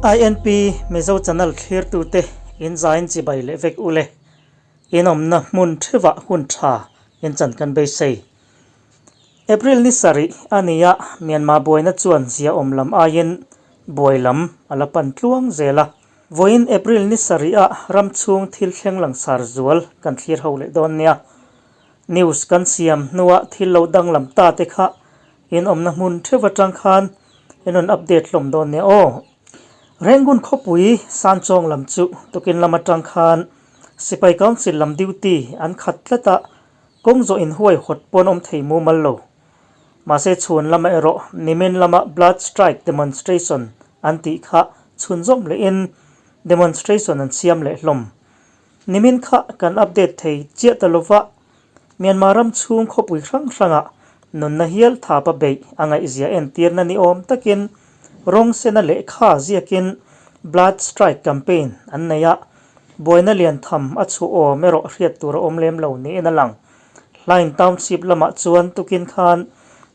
INP Mizo Channel thlirtute in zain chibai leh vek ule. In awmna hmun theuhah hun tha in chan kan beisei. April ni sarih a ni a, Myanmar buaina chuan ziaawm lam aiin buai lam a la pan tluang zel a. Vawiin April ni sarih a ram chhung thil thleng langsar zual kan thlir ho leh dawn nia. News kan siam hnua thil lo danglam ta te kha in awmna hmun theuh atang khan in rawn update hlawm dawn nia aw. Rengun khawpui Sanchawng lam chu tukin lam atang khan Sipai Council lam duty an khat tlat a, kawng zawh inhuai hawt pawn awm thei mumal lo. Mahse chhun lama erawh nimin lama Blood Strike Demonstration an tih kha chhunzawm lehin demonstration an siam leh hlawm. Nimin kha kan update thei chiah ta lova, Myanmar ram chhung khawpui hrang hrangah nunna hial thapa beih a ngaihzia entirna ni awm takin rawng sena lehkha ziakin Blood Strike Campaign an nei a, buaina lian tham a chhuah awm erawh hriat tur a awm lem lo niin a lang. Hlain Township lamah chuan tukin khan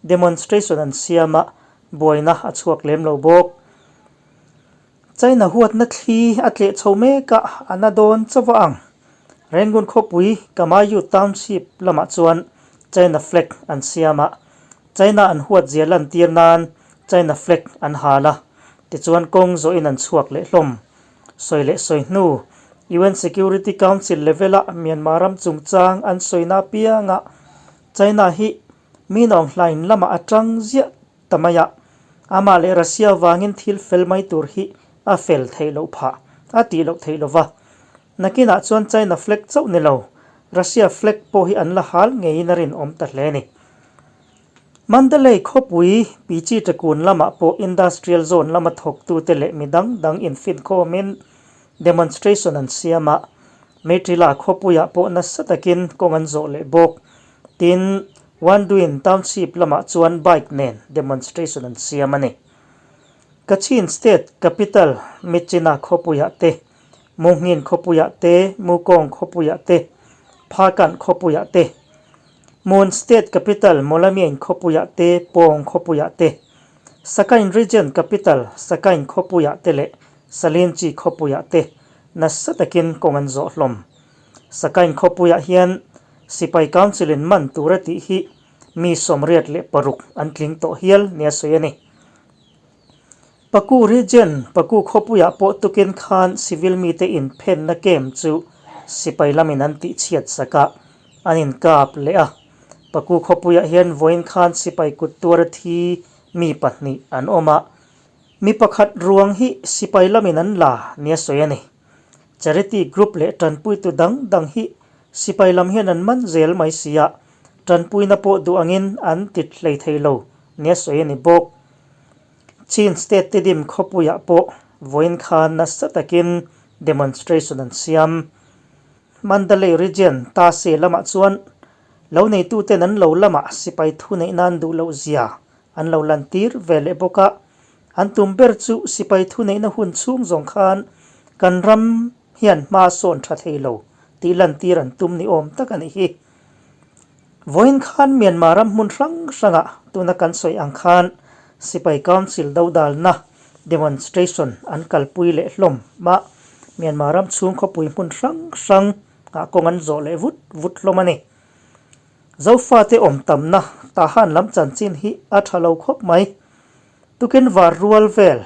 demonstration an siam a, buaina a chhuak lem lo bawk. China huatna thli a tleh chho mek a, a na dawn chauh a ang. Rangoon khawpui Kamayu Township lamah chuan China flag an siam a, China an huat zia lantir nan China flag an hal a, tichuan kawng zawhin an chhuak leh hlawm. Sawi leh sawi hnu, UN Security Council level-a Myanmar ram chungchang an sawina apiangah China hi Minawng hlain lamah a tang ziah ta mai a, amah leh Russia vangin thil fel mai tur hi a fel theih loh phah a tih loh theih lo va. Nakinah chuan China flag chauh ni lo, Russia flag pawh hi an la hal ngeiin a rinawm ta hle a ni. Mandalay khawpui Pichi Ṭakun lamah pawh industrial zone lama thawktute leh mi dang dang infinkhawmin demonstration an siam a, Meiṭila khawpuiah pawh nasa takin kawng an zawh leh bawk. Tin, Wanduin Township lamah chuan bike nen demonstration an siam a ni. Kachin State capital Myitkyina khawpuiah te, Munghin khawpuiah te, Mukong khawpuiah te, Phakanh khawpuiah te, Mon State capital Mawlamyain khawpuiah te, Pawng khawpuiah te, Sakain Region capital Sakain khawpuiah te leh Salinchi khawpuiah te nasa takin kawng an zawh hlawm. Sakain khawpuiah hian Sipai Council in man tur a tih hi mi 86 an tling tawh hial nia sawi a ni. Paku Region, Paku khawpuiah pawh tukin khan civil mite inphenna camp chu sipai lamin an tihchhiat sak a, an inkap leh a. Paku khawpuiah hian vawiin khan sipai kut tuara thi mi pahnih an awm a, mi pakhat ruang hi sipai lamin an la nia sawi a ni. Charity group leh tanpuitu dang dang hi sipai lam hian an man zel mai si a, tanpuina pawh duh angin an tit hlei thei lo nia sawi a ni bawk. Chin State Tidim khawpuiah pawh vawiin khan nasa takin demonstration an siam. Mandalay Region Tase lamah chuan lo neituten an lo lamah sipai thuneih nan duh loh zia an lo lantir ve leh bawk a, An tum ber chu sipai thuneihna hun chhung zawng khan kan ram hian hma sawn tha thei lo tih lantir an tum ni awm tak a nih hi. Vawiin khan Myanmar ram hmun hrang hrangah tuna kan sawi ang khan sipai council dodalna demonstration an kalpui leh hlawm a, Myanmar ram chhung khawpui hmun hrang hrang ah kawng an zawh leh vut vut hlawm a ni. Zofate awm tamna Tahan lam chanchin hi a tha lo khawp mai. Tukin var rual vel,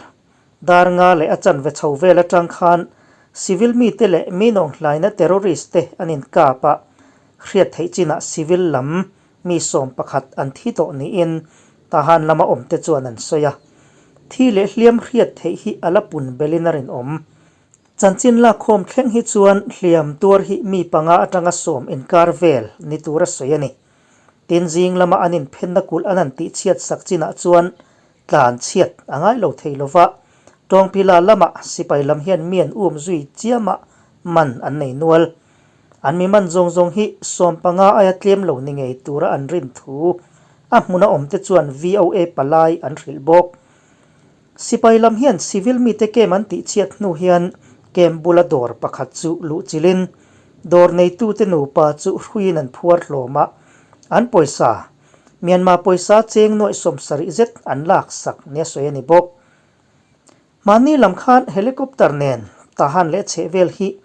dar nga leh a chanve chho vel atang khan civil mite leh mi nawnghlaina terrorist te an inkap a, hriat theih chinah civil lam mi 11 an thi tawh niin Tahan lama awmte chuan an sawi a. Thi leh hliam hriat theih hi a la pun belin a rinawm. Chanchin lakkhawm thleng hi chuan hliam tuar hi mi panga atanga sawm inkar vel ni tura sawi a ni. Tin zing lama an inphenna kulh an han tihchhiat sak chinah chuan tlan chhiat a ngai lo thei lo va, Tawngpila lamah sipai lam hian mi an um zui chiamah man an nei nual. An mi man zawng zawng hi 15 aia tlem lo ni ngei tura an rin thu a hmuna awmte chuan VOA palai an hrilh bawk. Sipai lam hian civil mite camp an tihchhiat hnu hian camp bula dawr pakhat chu luh chilhin dawr neitute nupa chu hruiin an phuar hlawm a, an pawisa, Myanmar pawisa cheng nuaih 70 zet an laksak nia sawi a ni bawk. Mahni lam khan helicopter nen Tahan leh chhehvel hi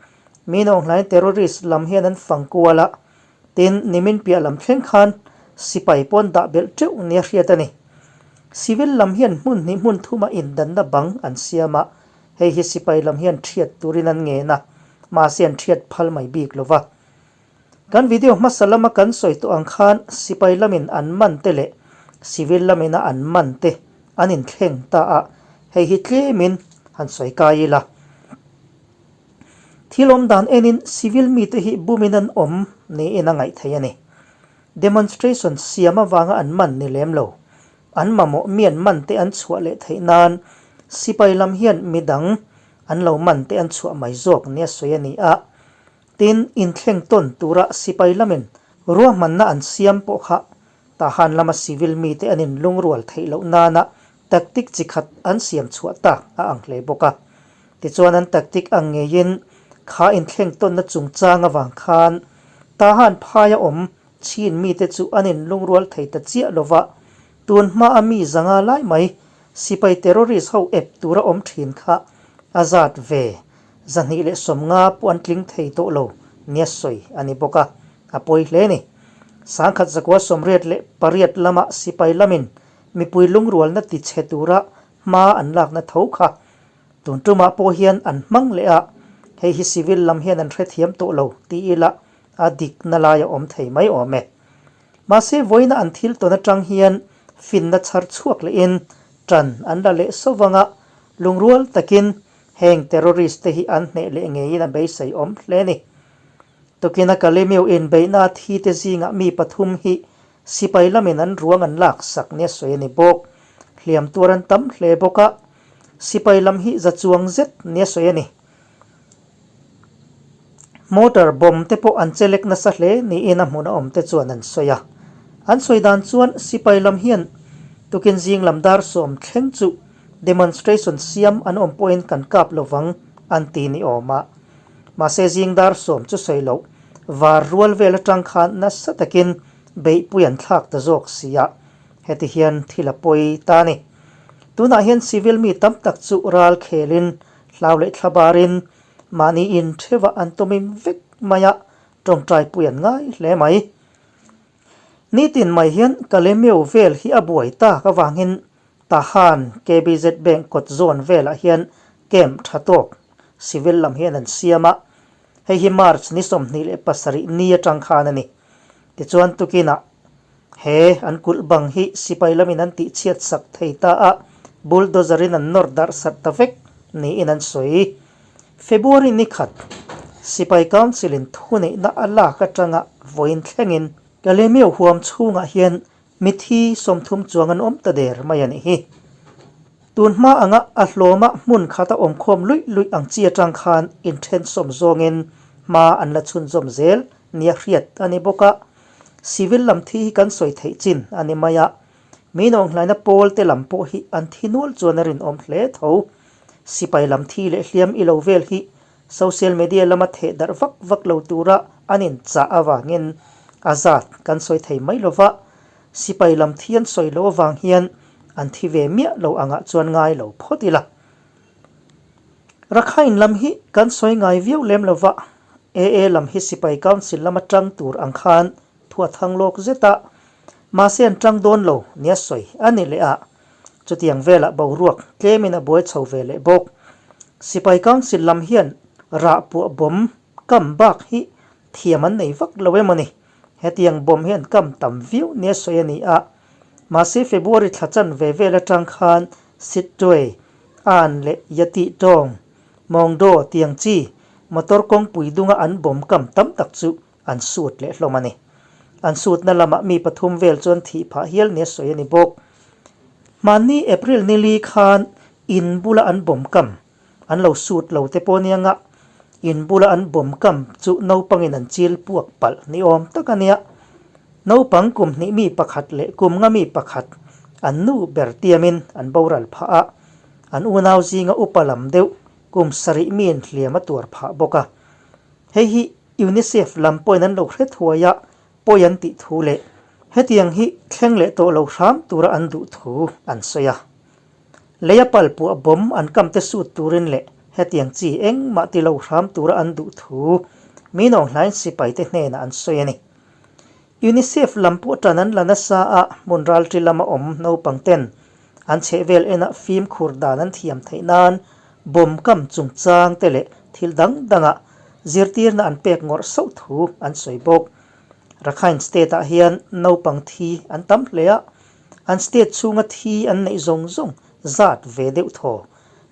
mi nawnghlain terrorist lam hian an fang kual a, tin nimin piah lam thleng khan sipai pawn dah belh teuh nia hriat a ni. Civil lam hian hmun hnih hmun thuma indanna bang an siam a, hei hi sipai lam hian thiat turin an ngen a, mahse an thiat phal mai bik lo va. Kan video hmasa lama kan sawi tawh ang khan sipai lamin an man te leh civil lamina an man te an inthleng ta a, hei hi tlemin han sawi kai ila. Thil awm dan enin civil mite hi bumin an awm niin a ngaih theih a ni. Demonstration siam avanga an man ni lem lo. An mamawh mi an man te an chhuah leh theih nan sipai lam hian midang an lo man te an chhuah mai zawk nia sawi a ni a. Tin, inthleng tawn tura sipai lamin ruahmanna an siam pawh kha Tahan lama civil mite an inlungrual theih loh nana tactic chi khat an siam chhuah tak a ang hle bawk a. Tichuan an tactic ang ngeiin kha inthleng tawnna chungchang avang khan Tahan phaia awm chin mite chu an inlungrual thei ta chiah lova, tun hmaa mi zanga lai mai sipai terrorist ho ep tura awm thin kha a zat ve 250 pawh an tling thei tawh lo nia sawi a ni bawk a, a pawi hle a ni. 1988 lama sipai lamin mipui lungrualna tichhe tura hma an lakna tho kha tun tumah pawh hian an hmang leh a, hei hi civil lam hian an hrethiam tawh lo ti ila a dikna lai a awm thei mai awm e. Mahse vawiina an thil tawn atang hian finna chhar chhuak lehin tan an la leh sovang a, lungrual takin Heng terrorist te hi an hneh leh ngeiin a beisei awm hle a ni. Tukina Kalemiu inbeihna thi te zingah mi pathum hi sipai lamin an ruang an lak sak nia sawi a ni bawk. Hliam tuar an tam hle bawk a, sipai lam hi za chuang zet nia sawi a ni. Motor bomb te pawh an chelek nasa hle niin a hmun a awm te chuan an sawi a. An sawi dan chuan sipai lam hian tukin zing lam dar sawm thleng chu demonstration siam an awm pawhin kan kap lovang an ti ni awm a. Mahse zing dar sawm chu sawi loh var rual vel atang khan nasa takin beihpui an thlak ta zawk si a, heti hian thil a pawi ta a ni. Tunah hian civil mi tam tak chu ral khelin hlau leh thla barin mahni in theuhah an tawmim vek mai a, tawngtai pui an ngai hle mai. Nitin mai hian Kalemeu vel hi a buai tak avangin Tahan KBZ Bank kawt zawn velah hian camp tha tawk civil lam hian an siam a, hei hi March ni 27 ni atang khan a ni. Tichuan tukinah He an kulh bang hi sipai lamin an tihchhiat sak thei ta a, bulldozer in an nawr darh sarh ta vek niin an sawi. February ni khat, Sipai Council in thuneihna a lak atanga vawiin thlengin Kalemyo huam chhungah hian mithi 30 chuang an awm ta der mai a nih hi. Tun hma anga a hlawma hmun khata awmkhawm luih luih ang chi atang khan inthensawm zawngin hma an la chhunzawm zel nia hriat a ni bawk a. Civil lam thi hi kan sawi theih chin a ni mai a, mi nawnghlaina pawl te lam pawh hi an thi nual chuan a rinawm hle tho. Sipai lam thi leh hliam i lo vel hi social media lama theh darh vak vak lo tura an inchah avangin a zat kan sawi thei mai lo va, sipai lam thi an sawi loh avang hian an thi ve miah lo angah chuan ngai lo phawt ila. Rakhine lam hi kan sawi ngai viau lem lo va, AA lam hi Sipai Council lama tang tur ang khan thu a thang lawk zet a, mahse an tang dawn lo nia sawi a ni leh a, chutiang velah boruak tlemin a buai chho ve leh bawk. Sipai Council lam hian rah puah bawm kam bak hi thiam an nei vak lo em a ni. Hetiang bawm hi an kam tam viau nia sawi a ni a, mahse February thla chanve vel atang khan Sittwe, An leh Yatih tawng, Mawngdaw tiang chi motor kawngpui dunga an bawm kam tam tak chu an sut leh hlawm a ni. An sutna lamah mi pathum vel chuan thih phah hial nia sawi a ni bawk. Hmanni April nili khan in bula an bawm kam an lo sut lo te pawh nia ngah in bula an bawm kam chu naupangin an chil puak palh ni awm tak a nia. Naupang kum hnih mi pakhat leh kum nga mi pakhat an nu ber tiamin an boral phah a, an unau zinga upa lam deuh kum sarih miin hliam a tuar phah bawk a. Hei hi UNICEF lam pawhin an lo hre thuai a, pawi an tih thu leh hetiang hi thleng leh tawh lo hram tura an duh thu an sawi a. Leia pal puah bomb an kam te sut turin leh hetiang chi engmah ti lo hram tura an duh thu Min Aung Hlaing sipaite hnenah an sawi a ni. UNICEF lam pawh tan an la nasa a, hmun ralṭi lama awm naupang ten an chhehvel enah fimkhur dan an thiam theih nan bomb kam chungchang te leh thil dang dangah zirtirna an pek ngawrh sauh thu an sawi bawk. Rakhine State ah hian naupang thi an tam hle a, An state chhunga thi an neih zawng zawng zat ve deuh thaw,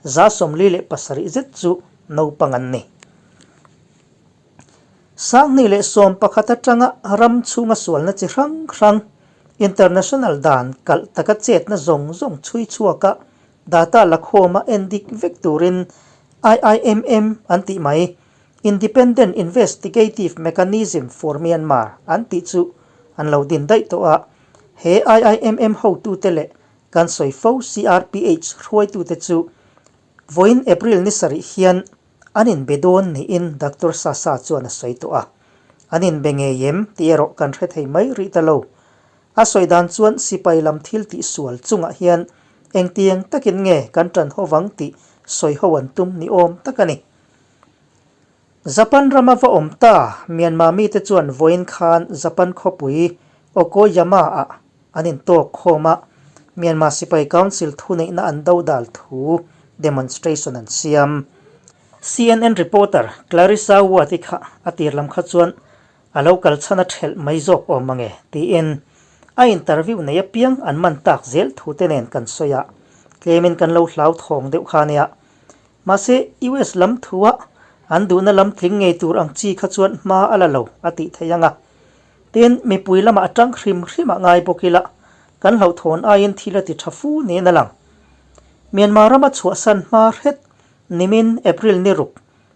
47 zet chu naupang an ni. 2011 atanga ram chhunga sualna chi hrang hrang, international dan kalh taka chetna zawng zawng chhui chhuaka data la khawma en dik vek turin IIMM an tih mai, Independent Investigative Mechanism for Myanmar an tih chu an lo din daih tawh a, he IIMM hotute leh kan sawi fo CRPH hruaitute chu vawiin April ni sarih hian an inbe dawn niin Doctor Sasa chuan a sawi tawh a. An inbe ngei em tih erawh kan hre thei mai rih ta lo. A sawi dan chuan sipai lam thil tih sual chungah hian engtiang takin nge kan ṭan ho vang tih sawi ho an tum ni awm tak a ni. Japan rama va awm ta Myanmar mite chuan vawiin khan Japan khawpui Okoyama-ah an intawk khawm a, Myanmar Sipai Council thuneihna an dodal thu demonstration an siam. CNN reporter Clarissa Ward-i kha a tir lam kha chuan a lo kal chhan a thelh mai zawk awm ang e tiin a interview nei apiang an man tak zel thu te nen kan sawi a, tlemin kan lo hlauthawng deuh kha nia. Mahse, US lam thua an duhna lam tling ngei tur ang chi kha chuan hma a la lo a tih theih ang a. Tin, mipui lamah a tang hrim hrim a ngai bawk ila, kan hlauhthawn aiin thil a ti tha fu niin a lang. Myanmar rama chhuahsan hma hret nimin April ni ruk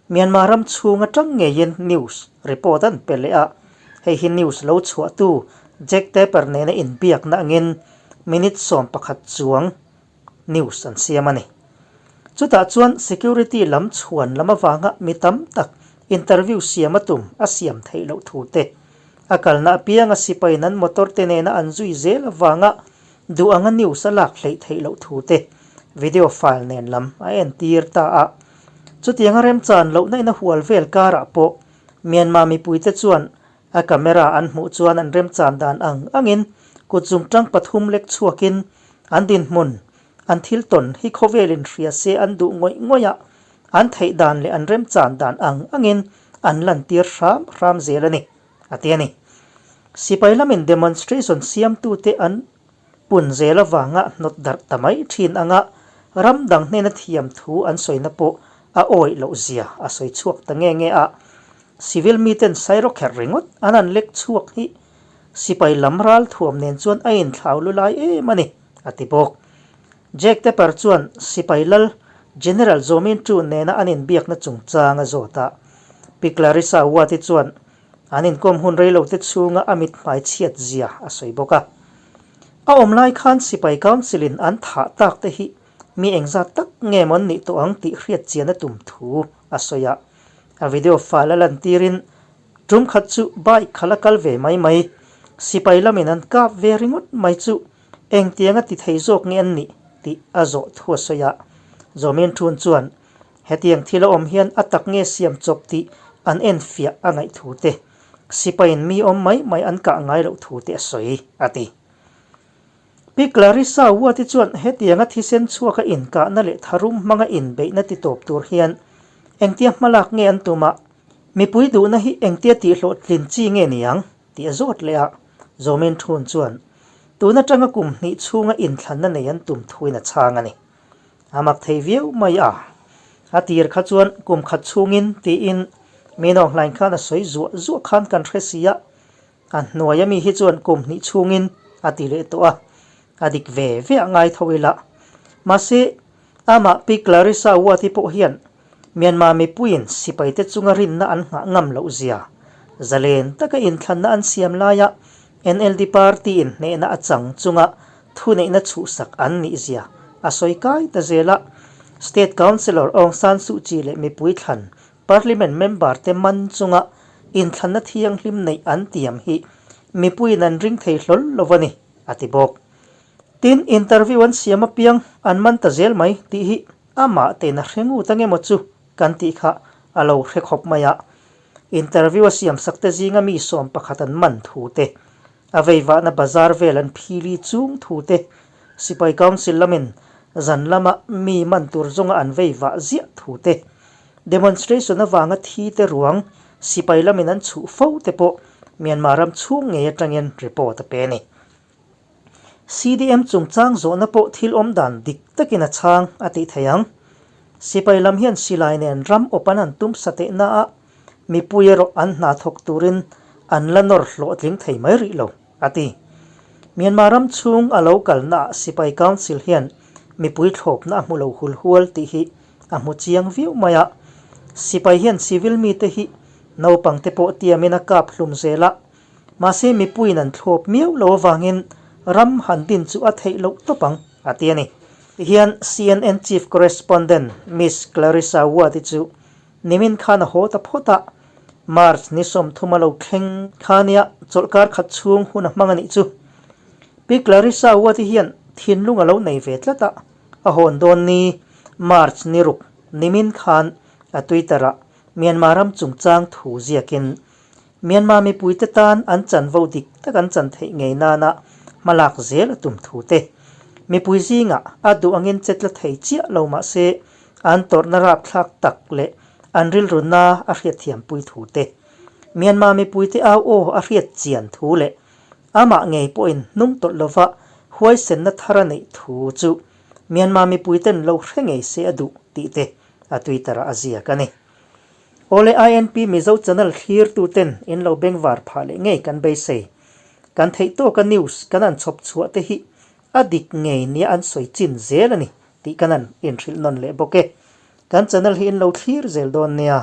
Myanmar ram chhung atang ngeiin news report an pe leh a, hei hi news lo chhuahtu Jack Tapper nena inbiakna angin minute 11 chuang news an siam a ni. Chutah chuan security lam chhuan lam avanga mi tam tak interview siam a tum a siam theih loh thu te, a kalna apianga sipaiin an motor te nena an zui zel avanga duh anga news a lak hleih theih loh thu te video file nen lam a entir ta a. Chutianga remchan lohna in a hual vel karah pawh Myanmar mipuite chuan A camera an hmuh chuan an remchan dan ang angin kut zungtang pathum lek chhuakin an dinhmun, an thil tawn hi khawvelin hria se an duh ngawih ngawih a, an theih dan leh an remchan dan ang angin an lantir hram hram zel a ni, a ti a ni. Sipai lamin demonstration siamtute an pun zel avanga hnawt darh ta mai thin anga ram dang hnena thiam thu an sawina pawh a awih loh zia a sawi chhuak ta nge nge a. Civil miten sairawkherh ringawt an han lek chhuak hi sipai lam ral thuam nen chuan a inthlau lu lai em a ni, a ti bawk. Jack Tepper chuan sipai lal General Zaw Min Tun nena an inbiakna chungchang a zawt a. Pi Clarissa Watt-i chuan An inkawm hun reilote chhunga a mit hmai chhiat zia a sawi bawk a. A awm lai khan Sipai Council in an thah tak te hi mi engzat tak nge maw an nih tawh ang tih hriat chian a tum thu a sawi a. A video file a lantirin tum khat chu bike kha la kal ve mai mai, sipai lamin an kap ve ringawt mai chu engtianga ti thei zawk nge an nih tih a zawh thu a sawi a. Zawmin Thun chuan Hetiang thil a awm hian a tak nge siam chawp tih an enfiah a ngaih thu te, sipaiin mi awm mai mai an kah ngai loh thu te a sawi, a ti. Pi Clarissa Watt-i chuan hetianga thisen chhuaka inkahna leh tharum hmanga inbeihna ti tawp tur hian engtia hmalak nge an tum a, mipui duhna hi engtia tihhlawhtlin chi nge niang tih a zawt leh a, Zawmin Thun chuan tun atanga kum hnih chhunga inthlanna nei an tum thuin a chhang a ni. A mak thei viau mai a. A tir kha chuan kum khat chhungin tiin mi nawnghlain khan a sawi zuah zuah khan kan hre si a, a hnuaia mi hi chuan kum hnih chhungin a ti leh tawh a, a dik ve ve a ngai tho ila. Mahse, amah Pi Clarissa Watt-i pawh hian Myanmar mipuiin sipaite chunga rinna an nghah ngam loh zia, zalen taka inthlanna an siam laia NLD party-in hnehna a chang chunga thuneihna chhuhsak an nih zia a sawi kai ta zel a. State Councillor Aung San Suu Kyi leh mipui thlan Parliament member te man chunga inthlanna thianghlim neih an tiam hi mipuiin an ring thei hlawl lo a ni, a ti bawk. Tin, interview an siam apiang an man ta zel mai tih hi amah te'n a hre ngut ang emaw chu kan tih kha a lo hre khawp mai a. Interview a siam sak te zinga mi 11 an man thu te, a veivahna bazar vel an phili chung thu te, Sipai Council lamin zan lama mi man tur zawnga an veivah ziah thu te, demonstration avanga thi te ruang sipai lamin an chhuh fo te pawh Myanmar ram chhung ngei atangin report a pe a ni. CDM chungchang zawhna pawh thil awm dan dik takin a chhang a tih theih ang. Sipai lam hian silai nen ram awp an han tum sa teh na a, mipui erawh an hna thawk turin an la nawr hlawhtling thei mai rih lo, a ti. Myanmar ram chhung a lo kalna ah Sipai Council hian mipui thlawpna a hmu lo hul hual tih hi a hmu chiang viau mai a. Sipai hian civil mite hi naupangte pawh tiamin a kap hlum zel a, Mahse mipuiin an thlawp miau lo avangin ram han din chu a theih loh tawp ang, a ti a ni. Tihian CNN Chief Correspondent Miss Clarissa Ward-i chu nimin khan a haw ta phawt a, March ni 30 a lo thleng kha nia chawlhkar khat chhung hun a hmang a nih chu. Pi Clarissa Ward-i hian thinlung a lo nei ve tlat a, a hawn dawn ni March ni ruk nimin khan a Twitter-ah Myanmar ram chungchang thu ziakin Myanmar mipuite tan an chanvo dik tak an chan theih ngei nana hmalak zel a tum thu te. Mipui zingah a duh angin che tla thei chiah lo mah se an tawrhna rapthlak tak leh an rilruna a hriatthiampui thu te. Myanmar mipuite au aw a hriat chian thu leh amah ngei pawhin hnung tawlh lova huaisenna thar a neih thu chu Myanmar mipuiten lo hre ngei se a duh tih te a Twitter ah a ziak a ni. Awle INP Mizo channel thlir tu ten in lo bengvar phah leh ngei kan beisei. Kan theih tawka news kan an chhawp chhuah te hi a dik ngei nia an sawi chin zel a ni tih kan an inhrilh nawn leh bawk e. Kan channel hi in lo thlir zel dawn nia.